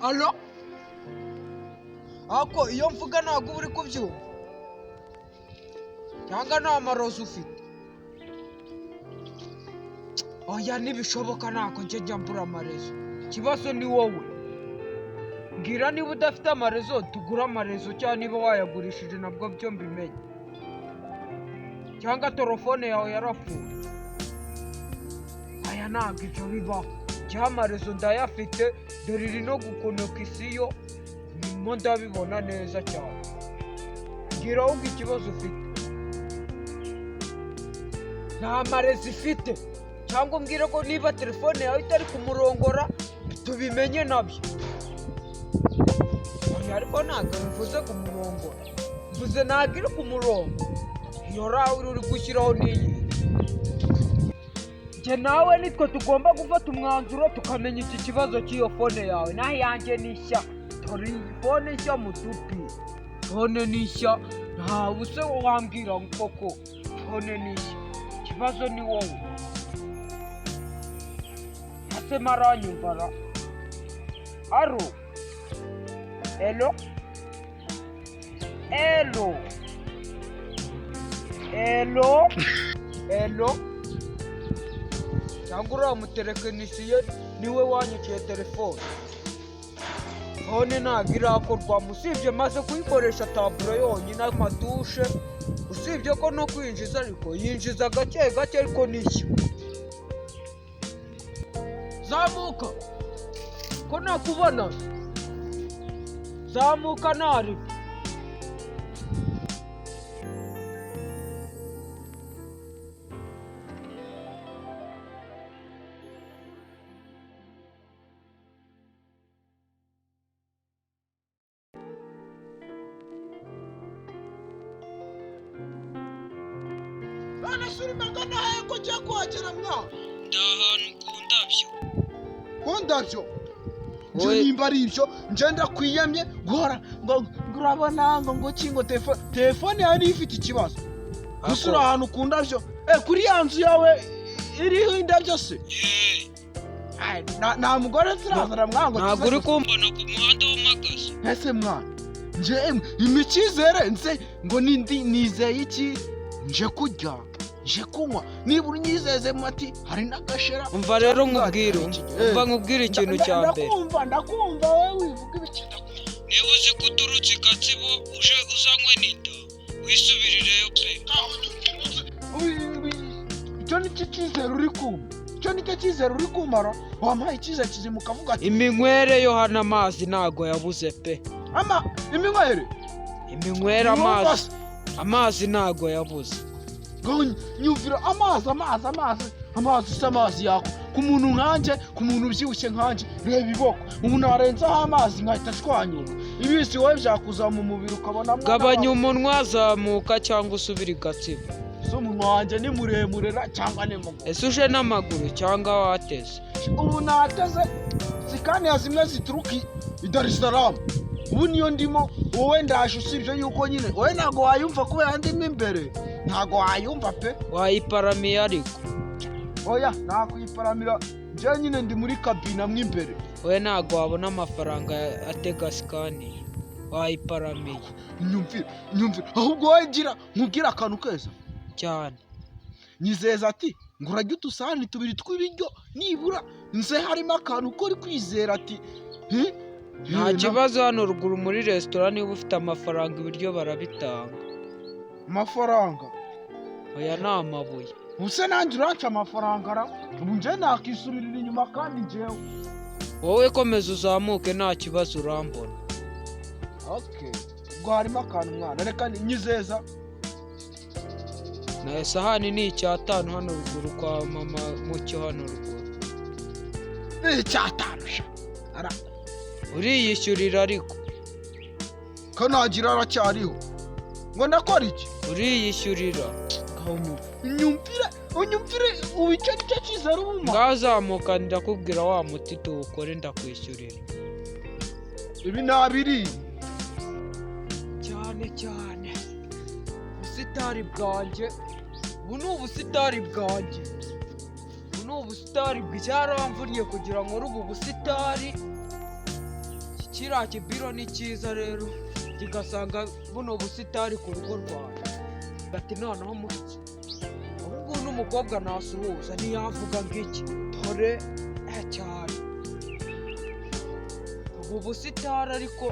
Allo? Ako iyo mvuga ntabwo uba uri kubyumva, cyangwa nta marozi ufite? Oya, ntibishoboka, ntabwo njya mbura amarezo. Ikibazo ni wowe. Mbwira niba udafite amarezo tugure amarezo, cyangwa niba wayagurishije nabwo byo mbimenye, cyangwa telefone yawe yarapfuye. Aya ntabwo ibyo bibaho. Njyewe amarezo ndayafite, dore iri no gukonoka isiyo ndimo ndabibona neza cyane. Mbwira ahubwo ikibazo ufite. Nta marezo ifite, cyangwa umbwire ko niba telefone yawe itari kumurongora tubimenye nabyo. Oya, ariko ntabwo bivuze kumurongora, mvuze ntabwo iri ku murongo. Iyo rawe uri gushyiraho n'iyi. Njye nawe nitwe tugomba gufata umwanzuro tukamenya iki kibazo cy'iyo phone yawe. Naho iyanjye ni nshya, dore iyi phone nshya mutupi, phone ni nshya. Ntawe se wambwira koko phone ni nshya? Ikibazo ni wowe. Ase maranyumva ra? Allo, hello, hello, hello, hello. Cyangwa uriya mutekinisiye niwe wanyukiye telefone? Phone ntabwo irakorwamo, usibye maze kuyikoresha taburo yonyine, amatushe, usibye ko no kwinjiza ariko yinjiza gake gake, ariko nishya. Zamuka ko nakubona, zamuka ntari. None se uri magana hehe ko ugiye kuhagera mwa? Ndi ahantu ku ndabyo. Ku ndabyo? Nje Wowe- nimba ari ibyo, nje ndakwiyamye guhora ngo urabona ngo ki ngo telefone yawe niyo ifite ikibazo. Gusa uri ahantu ku ndabyo, kuri ya nzu yawe iriho indabyo se? Ai, nta mugore nzirazana mwa ngo Ntabwo uri tuze- kumbona ku muhanda w'umagazi? Ese mwana, nje imikizere nze ngo nindi nizeye iki? Nje kurya, nje kunywa, nibura unyizeze mati hari n'agashera. Umva rero nkubwire, umva nkubwire ikintu cya mbere. Ndakumva, ndakumva, wowe wivuga ibiki. Niba uzi ko uturutse i Gatsibo uje uzanywe n'inda, wisubirireyo pe. Icyo ni cyo cyizere uri kumpa? Icyo ni cyo cyizere uri kumara? Wampaye icyizere kizima ukavuga ati Iminywere yo hano, amazi ntago yabuze pe. Ama iminywere? Iminywere, amazi, amazi ntago yabuze. Ngo nyumvira amazi, amazi, amazi, amazi se? Amazi yako ku muntu nkanjye, ku muntu ubyibushye nkanjye, reba iboko, umuntu warenzaho amazi nkahita ashwanyuka. Ibisi wowe byakuza mu mubiri ukabona Gabanya umunwa, zamuka cyangwa usubire i Gatsibo. Se umunwa wanjye ni muremure ra cyangwa ni mugufi? Ese uje n'amaguru cyangwa wateze? Ubu nateze Scania zimwe zituruka i Dar es Salaam, ubu niyo ndimo. Wowe ndaje, usibye yuko nyine wowe ntabwo wayumva kubera ndimo imbere, ntabwo wayumva pe. Wayiparamiye ariko? Oya, nakwiparamira njyewe nyine ndi muri kabina mo imbere. Wowe ntabwo wabona amafaranga atega Scania, wayiparamiye. Nyumvire, nyumvire ahubwo wowe, gira nkubwire akantu keza. Cyane. Nyizeza ati ngo urajya utusahani tubiri tw'ibiryo, nibura nze harimo akantu ko uri kwizera ati "Hi? Nta Hi, kibazo, hano ruguru muri resitora niba ufite amafaranga ibiryo barabitanga. Amafaranga? Oya, ni amabuye. Ubuse nanjye uranca amafaranga ra? Ubu njye nakisubirira inyuma kandi njyewe Wowe komeza uzamuke, nta kibazo, urambona. Okay, ubwo harimo akantu mwana, reka nyizeza. Na isahani ni 5 hano ruguru kwa mama Mucyo hano ruguru. Ni 5 sha ara. Uriyishyurira ariko. Ko nagira aracyariho ngo ndakora iki? Uriyishyurira. Nyumvire, unyumvire, ubu icyo ni cyo cyizere ubuma? Ngazamuka ndakubwira wa muti tuwukore, ndakwishyurira. Ibi nabiriye. Cyane cyane ubusitani bwanjye, ubu ni ubusitani bwanjye, ubu ni ubusitani bwaramvunye kugira ngo ubu busitani. Kiriya kibiro ni cyiza rero, kigasanga buno busitani ku rugo rwawe. Ati noneho mushiki, ubu ngubu n'umukobwa nasuhuza ntiyavuga ngo iki, dore cyane ubu busitani. Ariko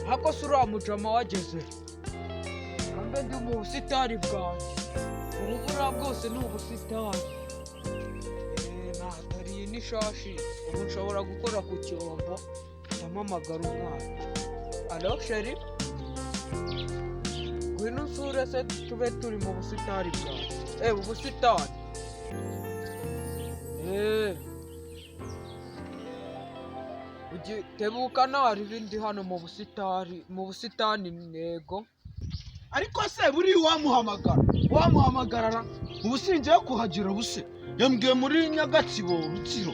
hako se uriya mujama wageze kambe ndi mu busitani bwanjye. Ubu buriya bwose ni ubusitani. Dore iyi ni shashi. Ubu nshobora gukora ku cyombo, ndampamagara umwana: "Allo chérie, ngwino usure se, tube turi mu busitani bwawe." Ubusitani. Tebuka nari ndi hano mu busitani, mu busitani ntego. Ariko se buriya wamuhamagara, wamuhamagarara ubu singiye kuhagera. Buse yambwiye muri Nyagatsibo, Rutsiro.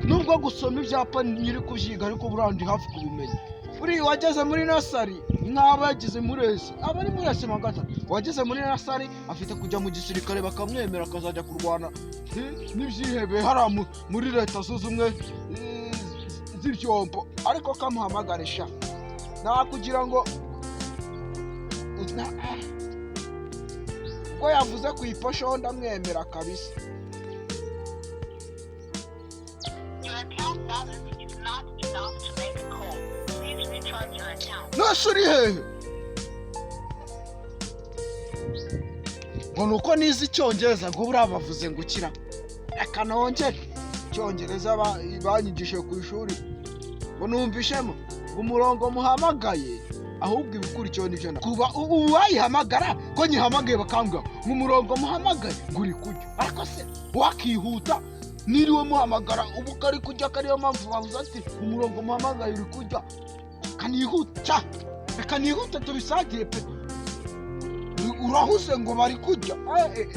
Nubwo gusoma ibyapa nyiri kubyiga, ariko buriya ndi hafi kubimenya. Buriya wageze muri nursery, nk'aba yageze muri ese, aba ari muri ese magata. Wageze muri nursery afite kujya mu gisirikare, bakamwemera akazajya kurwana n'ibyihebe hariya muri Leta Zunze Ubumwe z'ibyombo. Ariko kamuhamagare sha, nta kugira ngo ubwo yavuze ku iposho ndamwemera kabisa. Your account balance is not enough to make a call. Please recharge your account. Nose uri hehe? Ngo ni uko nize icyongereza, ngo buriya bavuze ngo ukira. Reka nongere icyongereza banyigishije ku ishuri, ngo numvishemo ngo umurongo muhamagaye, ahubwo ibikurikiyeho nibyo kuba ubu wayihamagara ko nyihamagaye, bakambwira ngo umurongo muhamagaye ngo uri kujya. Ariko se wakihuta, niriwe muhamagara ubu kari kujya, ko ariyo mpamvu bavuze ati umurongo muhamagaye uri kujya. Kanihuta, reka nihute tubisangire pe. Urahuze ngo bari kujya. Eh.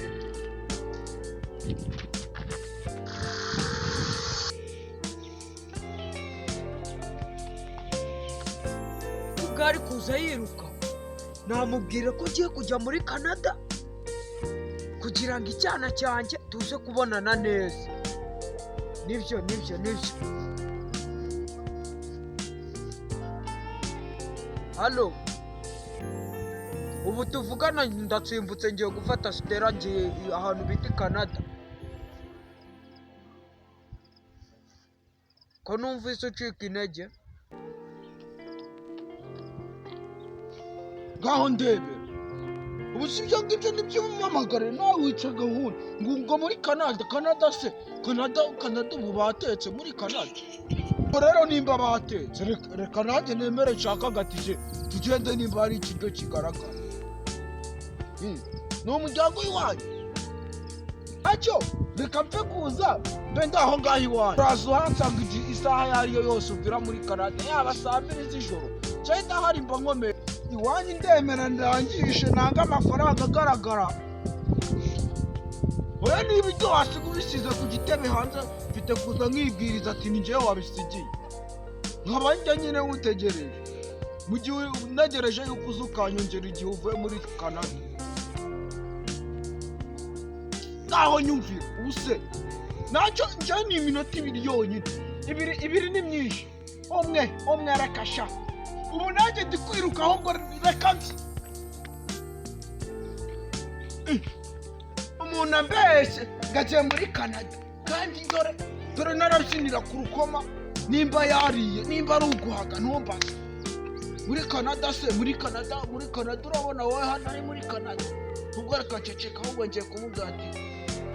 Ubwo ari kuza yiruka, namubwira ko ngiye kujya muri Canada kugira ngo icyana cyanjye tuze kubonana neza. Nibyo, nibyo, nibyo. Allo, ubu tuvugana ndatsimbutse, ngiye gufata Stella, ngiye ahantu bita i Canada. Ko numvise ucika intege? Ngaho ndebera ubu, si ibyo ngibyo nibyo umamagare nawe wica gahunda ngo muri Canada. Canada se, Canada, Canada, ubu batetse muri Canada. Ubwo rero nimba batetse, reka nanjye nemere nshaka agatike tugende, nimba hari ikiryo kigaragara. Ni umuryango w'iwanyu ntacyo, reka mpfe kuza mbe ndaho ngaho iwanyu. Uraza uhansanga igihe isaha iyo ariyo yose uvira muri Canada, yaba saa 2 z'ijoro cyangwa ndahari, mba nkomeye iwanyu. Ndemera ndangishe nanga amafaranga agaragara. Oya, niba ibyo wasiga ubisize ku gitebe hanze, mfite kuza nkibwiriza ati ni njyewe wabisigiye, nkaba njya nyine nkutegereje mu gihe unegereje yuko uza ukanyongera igihe uvuye muri Canada. Ngaho nyumvira ubuse ntacyo njyewe ni iminota 2 yonyine, ibiri, ibiri ni myinshi, umwe, umwe arakasha. Ubu nanjye ndi kwiruka, ahubwo reka nzi umuntu ambeshye ngagiye muri Canada, kandi dore dore narabyinira ku rukoma. Nimba yariye, nimba ari uguhaga, ntumbaze. Muri Canada se, muri Canada, muri Canada, urabona wowe hano ari muri Canada? Ubwo reka nceceka, ahubwo ngiye kumubwira ati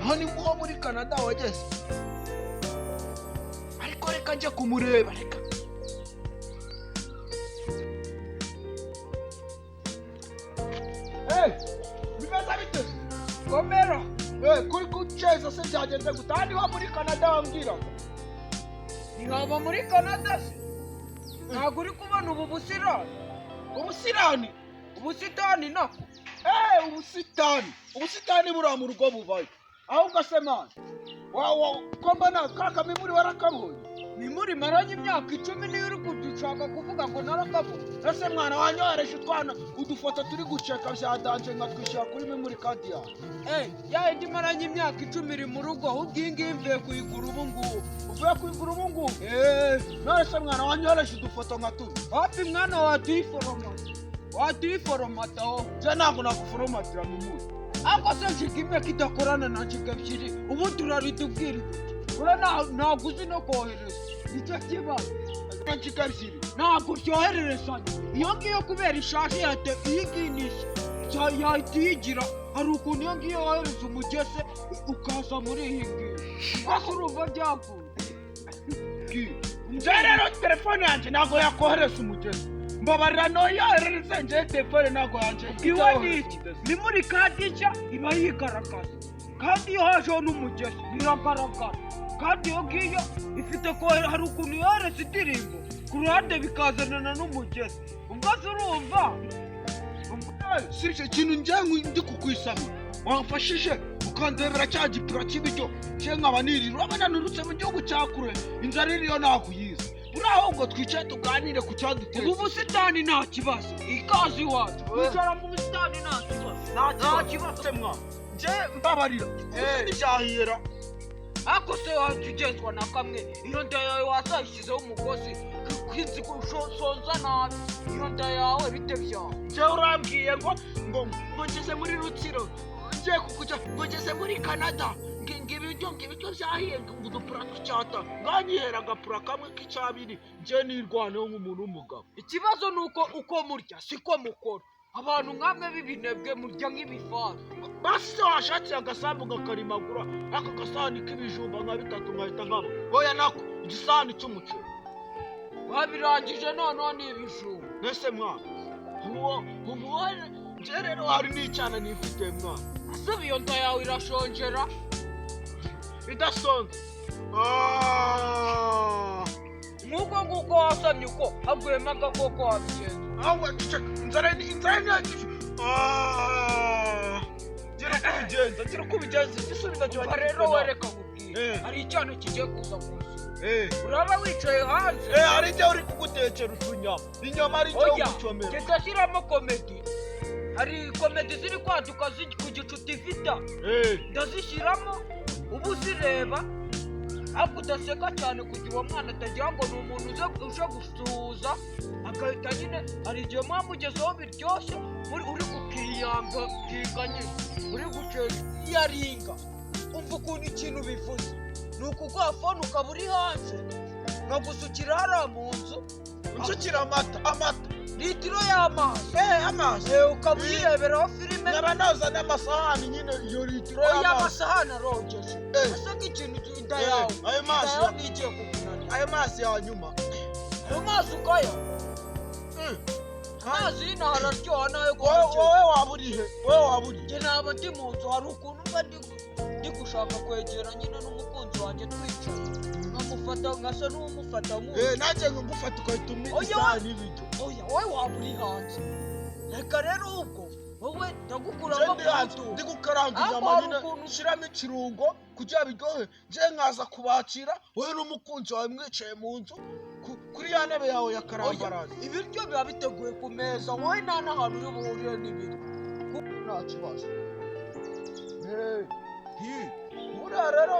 aho ni nko muri Canada wageze. Ariko reka njye kumureba, reka. Hey, bimeze bite? Komera. Eh, kuri guceza se byagenze gute? Aha niho muri Canada wambwiraga? Ntiwaba muri Canada se? Ntabwo uri kubona ubu busirani? Ubusirani? Ubusitani nako. Eh, ubusitani, ubusitani buriya mu rugo bubayo. Ahubwo se man, wa ko mbona ka kamimuri warakabonye? Memory maranye imyaka 10 niyo uri kudushaka kuvuga ngo narakabonye. Ese mwana, wanyohereje utwana udufoto turi guceka bya danger, nkatwishyira kuri memory card yawe? Eh, ya yindi maranye imyaka 10 iri mu rugo, ahubwo iyi ngiyi mvuye kuyigura ubu ngubu. Uvuye kuyigura ubu ngubu? Eh. None se mwana, wanyohereje udufoto nka tubi? Hafi mwana, watuyiforomata, watuyiforomataho. Njye ntabwo nakuforomatira memory. Ariko se giga imwe kidakorana na giga 2, ubu turaritubwira iki? Ura ntabwo uzi no kohereza, nicyo kibazo. Giga 2? Ntabwo byohererezanya. Iyo ngiyo kubera ishaje yahita, iyi ngiyi ni nshya, yahita iyigira. Hari ukuntu iyo ngiyo wohereza umugese ukaza muri iyi ngiyi, rwose urumva byakunda. Njye rero telefone yanjye ntabwo yakohereza umugezi, mbabarira. Noyoherereze njye telefone ntabwo yanjye Iwe ni iki? Memory card nshya iba yigaragaza, kandi iyo hajeho n'umugezi biragaragara. Kandi iyo ngiyo ifite kohereza, hari ukuntu yohereza indirimbo ku ruhande bikazanana n'umugezi. Ubwo se urumva? Si icyo kintu njye ndi kukwisaba, wamfashije ukandebera cya gipura cy'ibiryo cye nkaba nirira. Urabona nturutse mu gihugu cya kure, inzara iriyo ntabwo uyizi. Buriya ahubwo twicaye tuganire ku cyaduteza. Ubu busitani nta kibazo, ikaze iwacu. Wicara mu busitani nta kibazo, nta kibazo. Mwa njye mbabarira, ubu ntibyahira. Ariko se wajya ugenzwa na kamwe? Iyo nda yawe wazayishyizeho umugozi kwinzi usonza nabi, iyo nda yawe bite byawe? Njye urambwiye ngo ngeze muri Rutsiro, ngiye kukujya, ngo ngeze muri Canada, ngo ibiryo byahiye, ngo udupura tw'icyata nganyihera agapura kamwe k'icyabiri, njye nirwaneho nk'umuntu w'umugabo. Ikibazo ni uko uko murya siko mukora. Abantu nkamwe b'ibinebwe murya nk'ibifaru. Basi se washakiye agasambu ngakarimagura aka gasahani k'ibijumba nka bitatu nkahita nkaba, oya, nako igisahani cy'umuceri. Babirangije noneho ni ibijumba. Mbese mwana, ubu njye rero hari n'icyana nifite, mwana. Ese iyo nda yawe irashonjera? Idasonza. Ah! Nk'uko nguko wasamye, uko haguyemo agakoko wabigenza? Ahubwo ceceka, inzara ni Ah! Gira uko ubigenza, gira uko ubigenza, igisubizo kiba Umva rero, wereka nkubwire. Hari icyana kigiye kuza kunsura. Uraba wicaye hanze. Eh, hari igihe uri kugutekera utunyama, inyama ari igihe Oya, ugucomera. ndashyiramo comedy. Hari comedy ziri kwaduka ku Gicu Tivita. Ndazishyiramo uba uzireba, ariko udaseka cyane kugira uwo mwana atagira ngo ni umuntu uje gusuhuza, agahita nyine. Hari igihe muba mugezeho biryoshye, uri gukiyanga kinga nyine, uri gucera iyaringa. Umva ukuntu ikintu bivuze ni ukuguha phone ukaba uri hanze, nkagusukira hariya mu nzu. Unsukira amata, amata? Litiro y'amazi. Eh, amazi. Eh, ukaba uyireberaho filime. Nkaba noza n'amasahani nyine iyo litiro Oya, y'amazi. amasahani arogeje. Ese nk'ikintu inda yawe, Ayo inda mazi yawe ntigiye kukunanira? Ayo mazi ya nyuma. Ayo mazi ukaya, amazi y'inaha araryoha nayo Wowe guhagera. Wowe waba uri he? Wowe waba uri he? Njye naba ndi mu nzu. Hari ukuntu mba ndi gushaka kwegera nyine n'umukunzi wanjye, twicaye, nkamufata, nkasa n'uwumufata nk'uyu. Eh, nanjye nkagufata ugahita umpa Oya, isahani y'ibiryo. Oya, wowe waba uri hanze. Reka rero ubwo wowe ndagukuramo Njye ndi hanze, kurutu. ndi gukaranga Ariko inyama hari nyine, shyiramo ikirungo kugira biryohe, njye nkaza kubakira wowe n'umukunzi wawe mwicaye mu nzu kuri ya ntebe yawe ya Oya, karambarazi. ibiryo biba biteguye ku meza, wowe nta n'ahantu uri buhurire n'ibiryo. Nta kibazo. Eh, hi, buriya rero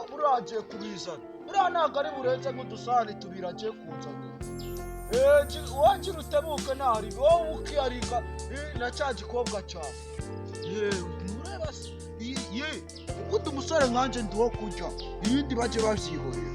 buriya agiye kubizana, buriya ntabwo ari burenze nk'udusahani tubiri agiye kunzanira. Eh, wowe gira utebuke, ntari wowe ukiyarika na cya gikobwa cyawe. Yewe, ntureba se? Ye, ubundi umusore nkanjye ndi uwo kurya, ibindi bajye babyihorera.